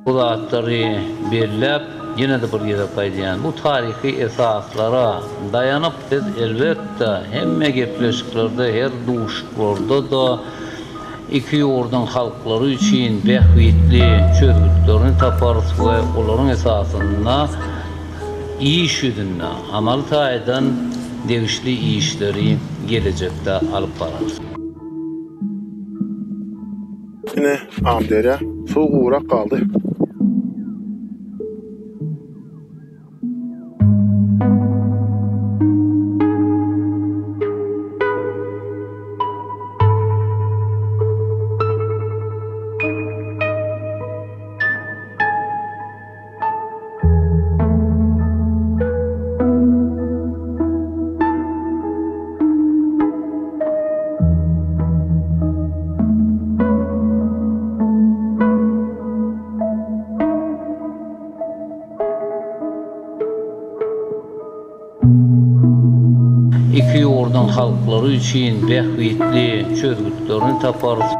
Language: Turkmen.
Bu zatlary belläp, ýene-de bir gezek aýdýan, bu taryhy esaslara daýanyp, biz, elbetde, hemme gepleşiklerde, her duşuşyklarda-da iki ýurduň halklary üçin bähbitli çözgütlerini taparys we olaryň esasynda iş ýüzünde, amaly taýdan degişli işleri gelejekde alyp bararys. Ine, Amyderýa. Suw gurak galdy. Iki ýurduň halklary üçin bähbitli çözgütlerini taparys.